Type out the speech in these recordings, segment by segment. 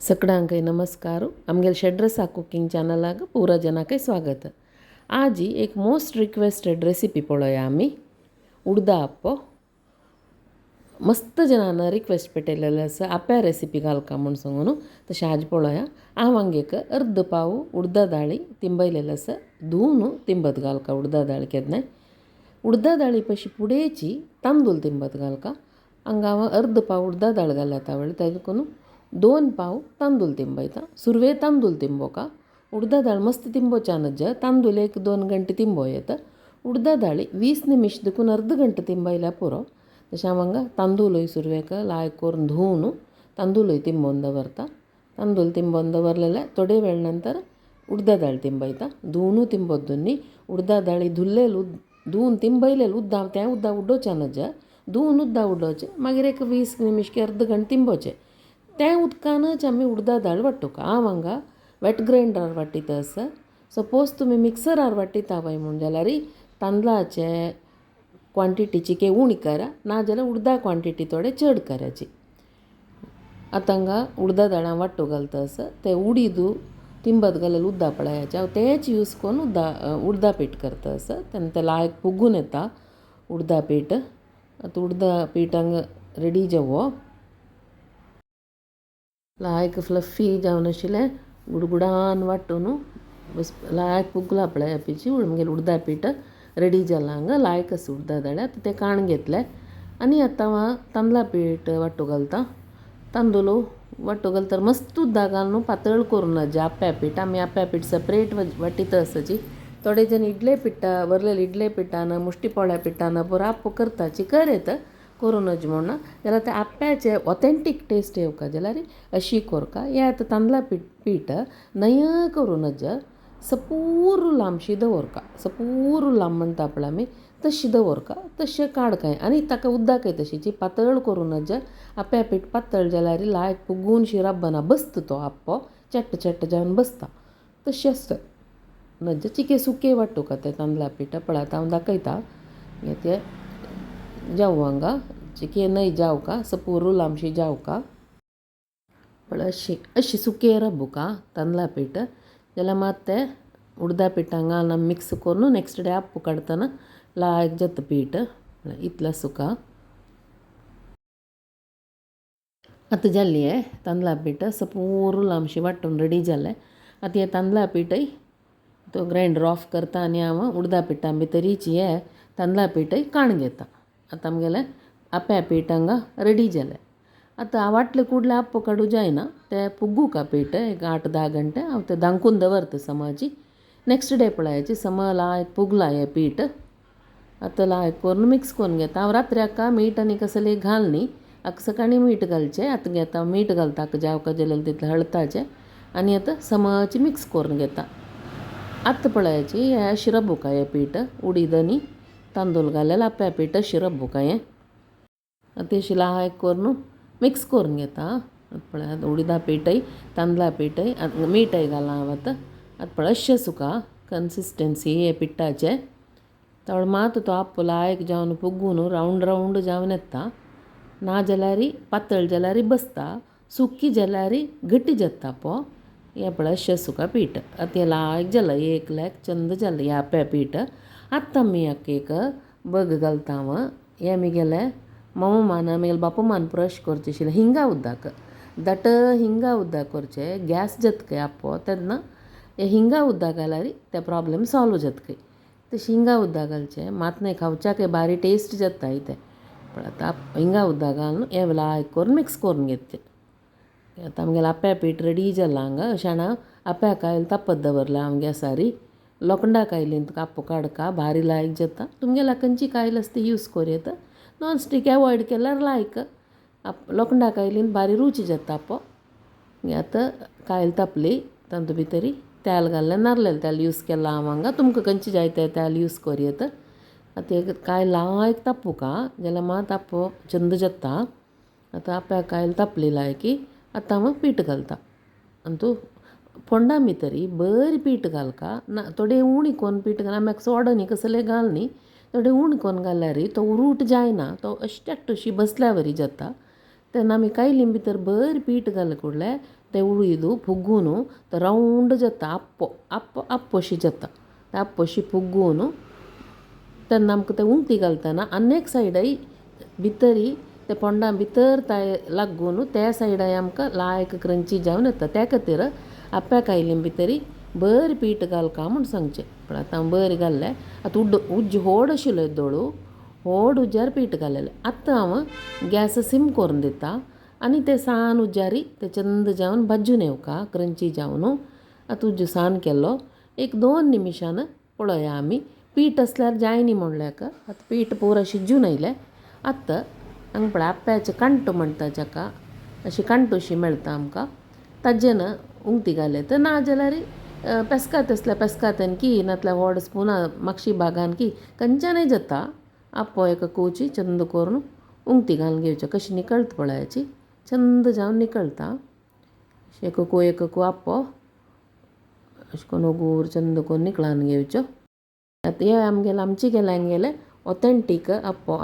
सकडांकय नमस्कार. आमगेले शेड्रसा कुकिंग चॅनलाक पूरा जनाकय स्वागत. आज एक मोस्ट रिक्वेस्टेड रेसिपी पळोवया आमी, उडदा आप्पो. मस्त जणांना रिक्वेस्ट पेटयलेले आसा आप्या रेसिपी घालका म्हूण सांगून, तशें आज पळोवया. हांव हांगा एक अर्द पाव उडदा दाळी तिंबयलेले आसा, धुवन तिंबत घालका उडदा दाळ केन्नाय. उडदा दाळी पशी पुडेची तांदूळ तिंबत घालका. हांगा हांव अर्द पाव उडदा दाळ घालता तावळ तेजे 2 पाव तांदूळ तिंबयता. सुरवे तांदूळ तिंबोका, उडदा दाळ मस्त तिंबोच्या नज, तांदूळ 1-2 घंटे तिंबो येता. उडदा दाळी 20 निमिश देखून अर्द घंटे तिंबयल्या पुरो. तशें हांव हांगा तांदूळय सुरवेक लायक करून धुवन तांदूळय तिंबोवन दवरता. तांदूळ तिंबोवन दवरलेले थोडे वेळ नंतर उडदा दाळ तिंबयता. धुवनू तिंबोत दोन्नी उडदा दाळी धुल्लेल धुवन तिंबयलेल उद्दा तें उद्दा उडोवचें नज, धुवन उद्दा उडोवचें, मागीर एक 20 निमिश की अर्द घंटे तिंबोवचें. तें उदकानच आमी उडदा दाळ वांटूका. हांव हांगा वेट ग्रायंडरार वांटीता आसा. सपोज तुमी मिक्सरार वांटीता वय म्हूण जाल्यार तांदळाचे क्वांटिटीची के उणी करा, नाजाल्यार उडदा क्वांटिटी थोडे चड करायची. आतां हांगा उडदा दाळां वांटू घालता आसा. ते उडीद तिंबत घालेले उद्दा पळयाचे हांव तेच यूज करून उद्दा उडदा पीठ करता आसा. तेन्ना तें लायक फुगून येता उडदा पीठ. आतां उडदा पीठ हांगा रेडी जावो, लायक फ्लफी जावन आशिल्लें गुडगुडान वांटून बस लायक फुगला पळय पिची आमगेलें उडदा पीठ रेडी जालां. हांगा लायक आसा उडदा दाळ. आतां तें काण घेतलें आनी आतां हांव तांदळा पीठ वांटू घालता. तांदूळ वांटू घालता मस्त उद्दा घालून पातळ करून नज आप्या पीठ. आमी आप्या पीठ सेपरेट वाटीता आसाची. थोडे जण इडले पिठा वरलेले इडले पिठान मुश्टी पोळ्या पिठान पुरो आप्पो करताची कर येता करूं नज म्हूण जाल्यार ते आप्याचे ऑथेंटीक टेस्ट येवका जाल्यार अशी कोरका. हें आतां तांदळा पीठ नय करूं नज, सपूर लांबशी दवरका. सपूर लांब म्हणटा पळय आमी तशी दवरका, तशें काडकाय आनी ताका उद्दाकय तशीची पातळ करूं नज. आप्या पीठ पातळ जाल्यार लायक फुगून शी रब्बना बसता तो आप्पो चट्ट चट्ट जावन बसता. तशें आसता नज चिके सुके वांटूका तें तांदळा पीठ. पळय आतां हांव दाखयता हें तें जावं हांगा चिके न्हय जावका सपूर लांबशी जावका. पळय अशी अशी सुके रबुका तांदळा पीठ जाल्यार मात तें उडदा पिठांक घालून मिक्स करून नेक्स्ट डे आप्पो काडटना लायक जाता पीठ. इतलें सुका आतां जाल्ली हें तांदळा पीठ सपूर लांबशी वांटून रेडी जालें. आतां हें तांदळा पीठय तो ग्रायंडर ऑफ करता आनी हांव उडदा पिठां भितरीच हें तांदळा पीठय काण घेता. आतां आमगेलें आप्या पीठ हांगा रेडी जालें. आतां वांटले कुडले आप्पो काडूं जायना, तें पुगूका पीठ एक 8-10 घंटे हांव तें धांकून दवरता समाजी. नेक्स्ट डे पळयाची समा लायक पुगला हें पीठ. आतां लायक करून मिक्स करून घेता. हांव रात्र्याक मीठ आनी कसलें घाल न्ही, आतां सकाळीं मीठ घालचें. आतां घेता मीठ घालता जावका जाल्यार तितलें हळताचें आनी आतां समाची मिक्स करून घेता. आतां पळयाची हें अशें रबुका हें पीठ उडीद आनी तांदूळ घालेलें आप्या पीठ अशें रबुका हें. आतां अशें लायक करून मिक्स करून घेता. आतां पळयात उडीदा पीठय तांदळा पीठय मीठय घालां हांव आतां. आतां पळय अशें सुका कन्सिस्टन्सी हे पिठाचें. तळ मात तो आप्पो लायक जावन फुगून रावंड रावंड जावन येता. ना जाल्यार पातळ जाल्यार बसता, सुकी जाल्यार घटी जाता आप्पो. हें पळय अशें सुका पीठ. आतां हें लायक जालां, एक लायक चंद जालें हें आप्या पीठ. आतां आमी हाका एक बग घालता हांव. हें आमगेलें मम्मान आमगेले बापूमान ब्रश करचें आशिल्लें हिंगा उदक. दाट हिंगा उदक करचें, गॅस जाता खंय आप्पो तेन्ना हें हिंगा उदक घाल्यार तें प्रोब्लेम सॉल्व जाता खंय. तशें हिंगा उदक घालचें मात न्हय खावच्याकय बारी टेस्ट जाता तें. पळय आतां हिंगा उदक घालून हें लायक करून मिक्स करून घेतचें. आतां आमगेलें आप्या पीठ रेडी जालां हांगा. अशें जाणा आप्या कायल तापत दवरलां हांव गॅसारी. लोखंडा कायलीन आप्पो काडका भारी लायक जाता. तुमगेल्या खंयची कायल आसा ती यूज करूं येता. नॉन स्टीक एवॉयड केल्यार लायक. लोखंडा कायलीन बारी रुची जाता आप्पो. आतां कायल तापली, तातूंत भितरी तेल घाल्लें, नारलेलें तेल यूज केलां हांव हांगा. तुमकां खंयचें जाय तें तेल यूज करूं येता. आतां एक कायल लायक तापूका जाल्यार मात आप्पो चंद जाता. आतां आप्या कायल तापली लायकी आतां हांव पीठ घालता. आनी तूं फोंडा भितरी बरी पीठ घालका ना थोडें उणी कोन्न पीठ घाल, आमी सोडा न्ही कसलें घाल न्ही, थोडें उणी कोन्न घाल्यार तो उरूट जायना, तो अशें अशी बसल्या वरी जाता. तेन्ना आमी कायलीं भितर बरें पीठ घाल कूडले तें उडीद फुगून तो रावंड जाता आप्पो आप्पो आप्पोशी जाता ते आप्पोशी फुगून तेन्ना आमकां ते उमथी घालतना आनी एक सायडय भितरी ते फोंडा भितर ताय लागून त्या सायडाय आमकां लायक क्रंची जावन येता त्या खातीर आप्या कायली भितरी बरें पीठ घालका म्हूण सांगचें पूण आतां हांव बरें घाल्लें आतां उड्ड उज्ज व्हड आशिल्लो येदोळू व्हड उज्यार पीठ घालेलें आतां हांव गॅस सीम करून दिता आनी तें सान उज्यारी तें चंद जावन भाजून येवका क्रंची जावन आतां उज्जो सान केलो एक 2 निमिशान पळोवया आमी पीठ आसल्यार जायनी म्हणल्याक आतां पीठ पुरो शिजून येयलें. आतां हांगा पळय आप्याचें कांटो म्हणटा जाका अशी कांटोशी मेळटा आमकां ताजेन उमथी घालें तर ना जाल्यार पेस्कात आसल्यार पेस्कातान की नातल्यार व्हड स्पुना मातशी भागान की खंयच्यानय जाता. आप्पो एक कवची चंद करून उमथी घालून घेवचे कशी निकळटा पळयाची चंद जावन निकळटा. एक एक आप्पो अशें करून गोर चंद करून निकळान घेवच्यो. आतां हे आमगेले आमचे गेले आमगेले ऑथेंटीक आप्पो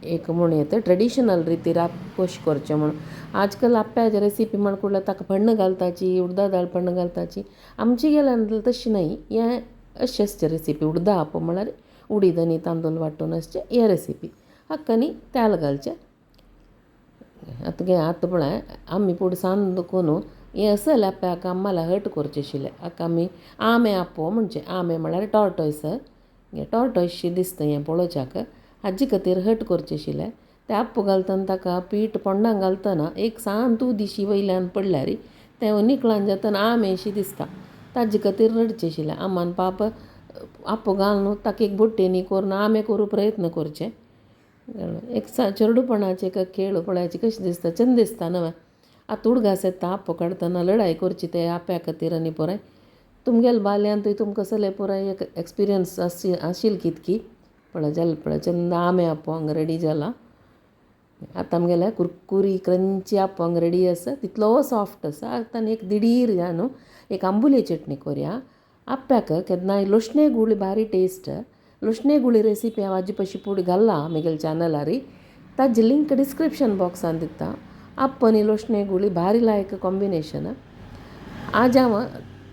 एक म्हूण येता ट्रेडिशनल रितीर कशें करचें म्हूण. आजकाल आप्प्याचे रेसिपी म्हण कुडल्यार ताका पण्ण घालताची उडदा दाळ पण्ण घालताची आमचे गेल्यान तशें न्हय हें अशें आसचें रेसिपी उडदा आप्पो म्हळ्यार उडीद आनी तांदूळ वांटून आसचें हे रेसिपी हाका आनी तेल घालचें. आतां घे आतां पळय आमी पूण सान दुखून हें असले आप्याक आम्हाला हट करचें आशिल्लें हाका आमी आमे आप्पो म्हणचें. आमे म्हळ्यार टॉर्टोयस टॉर्टोयशी दिसता हें पळोवच्याक हाजे खातीर हट करचें आशिल्लें. तें आप्पो घालतना ताका पीठ फोंडां घालतना एक सान तूं दिशी वयल्यान पडल्यार तें निकळान जातना आमेशी दिसता ताजे खातीर रडचें आशिल्लें. आमान पाप आप्पो घालून ताका एक बोटेनी करून आमे करूं प्रयत्न करचें. एक चेडूपणाचें एक खेळ पळयाचे कशें दिसता चंद दिसता न्हय. आतां उडगास येता आप्पो काडटना लडाई करची ते आप्या खातीर आनी पुराय तुमगेले बाल्यांतूय तुमकां असले पुराय एक एक्सपिरियन्स आशिल्ली कितकी पळय जालें पळय चंद आमे आप्पो हांगा रेडी जाला. आतां आमगेले कुरकुरी क्रंची आप्पो हांगा रेडी आसा तितलो सॉफ्ट आसा. आतां आनी एक दिडीर या न्हू एक आंबुले चटणी कोरया. आप्प्याक केन्नाय लोशणे गुळी भारी टेस्ट लोशणे गुळी रेसिपी हांव आजी पशी पुडी घाल्ला म्हगेल्या चॅनलारी ताजी लिंक डिस्क्रिप्शन बॉक्सान दिता. आप्पो आनी लोशणे गुळी भारी लायक कॉम्बिनेशन. आज हांव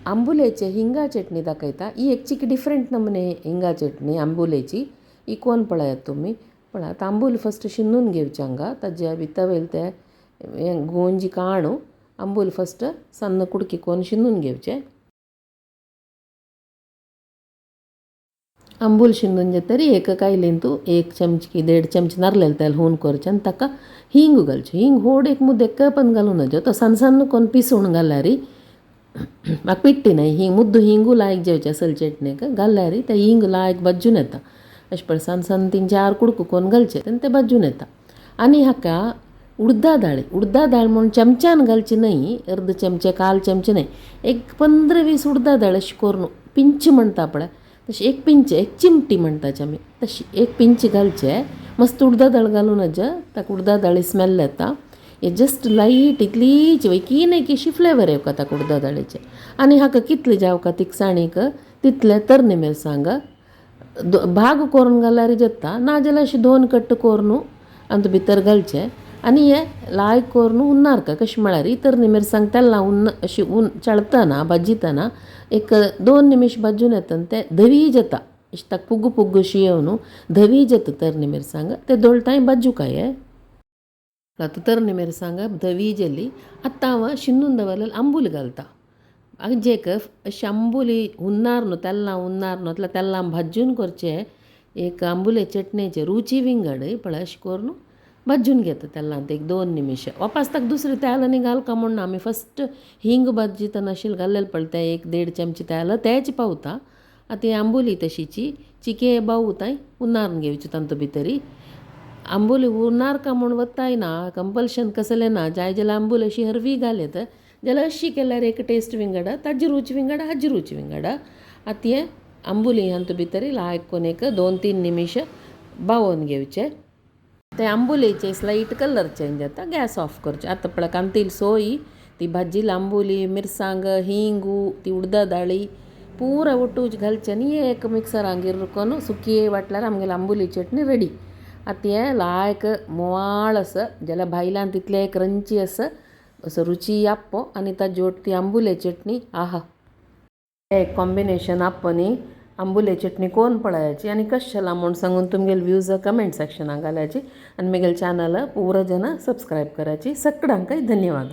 आंबुलेचे हिंगा चटणी दाखयता. ही एक चिकी डिफरंट नमुने हिंगा चटणी आंबुलेची ही कोन पळयात तुमी. पळयात आंबूल फस्ट शिनून घेवचे हांगा ताजे भितर वयले ते हें गोंजी काणू आंबूल फस्ट सन्न कुडकी कोन्न शिनून घेवचे. आंबूल शिनून जातरी एक कायलीन तूं 1 चमच की 1.5 चमच नारलेले तेल हून करचें आनी ताका हिंग घालचें. हिंग व्हड एक मुद्दे कपन घालूं नजो तो सन्न सन्न कोन्न पिसून घाल्यार म्हाका पिट्टी न्हय हिंग मुद्दो हिंगू लायक जेवचें असल चटणेक घाल्यार ते हिंग लायक भाजून येता. अशें पळय सान सान 3-4 कुडको कोन्न घालचे आनी ते भाजून येता. आनी हाका उडदा दाळी उडदा दाळ म्हूण चमच्यान घालची न्हय अर्द चमचे काल चमचे न्हय एक 15-20 उडदा दाळ अशें करून पिंच म्हणटा पळय तशी एक पिंच एक चिमटी म्हणटाचे आमी तशी एक पिंच घालचे. मस्त उडदा दाळ घालूं नज ताका उडदा दाळी स्मेल येता. हे जस्ट लायट इतलीच की न्हय की अशी फ्लेवर येवका ताका उडदा दाळीचे. आनी हाका कितले जावका तिखसाणीक तितले तरणे मिरसांग भाग करून घाल्यार जाता नाजाल्यार अशें 2 कट्ट करून आनी भितर घालचे. आनी हे लायक करून उन्नारका कशें म्हळ्यार तरणे मिरसांग तेल्ला उन्न अशी उन चळतना भाजितना एक 2 निमिश भाजून येता आनी ते धवी जाता अशें ताका पुग्गू पुग्गू अशी येवन धवी जाता तरणे मिरसांग ते दोळताय भाजूका हे. आतां तरणे मिरसांग धवी जाली. आतां हांव शिनून दवरलेले आंबूल घालता. आजेक अशी आंबोली हुन्नार न्हू तेल्लां हुन्नार न्हू नाजाल्यार तेल्लां भाजून करचें एक आंबुले चटणेचे रुची विंगड पळय अशें करून भाजून घेता तेलांत एक 2 निमिश वापास ताका दुसरें तेल आनी घालका म्हूण ना आमी फस्ट हिंग भाजितना आशिल्लें घाल्लेलें पळय तें 1-1.5 चमचे तेल तेच पावता. आतां ही आंबोली तशीची चिके बावताय उन्नारून घेवचे तातूंत भितरी. आंबोली उन्नारका म्हूण वताय ना कंपल्शन कसलें ना जाय जाल्यार आंबोली अशी हरवी घालयत जाल्यार अशी केल्यार एक टेस्ट विंगड ताजी रूच विंगड हाजी रूच विंगड. आतां हें आंबोली हातूंत भितर लायक कोन्न एक 2-3 निमिश बावोवन घेवचे. ते आंबोलेचे स्लायट कलर चेंज जाता गॅस ऑफ करचें. आतां पळय कांतील सोय ती भाजी आंबोली मिरसांग हिंगू ती उडदा दाळी पुरा ಒಟ್ಟು घालचें आनी एक मिक्सरान गिर्र करून सुकी वाटल्यार आमगेली आंबोली चटणी रेडी. आतां हें लायक म्होवाळ आसा जाल्यार भायल्यान तितले क्रंची आसा असो रुची आप्पो आनी ताजे ओट ती आंबुले चटणी आहा. एक कॉम्बिनेशन आप्पो न्ही. आंबुले चटणी कोन्न पळयाची आनी कश जाला म्हूण सांगून तुमगेले व्यूज कमेंट सेक्शनाक घालाची आनी मेगेले चॅनल पुरो जाण सबस्क्रायब कराची. सगळ्यांकय धन्यवाद.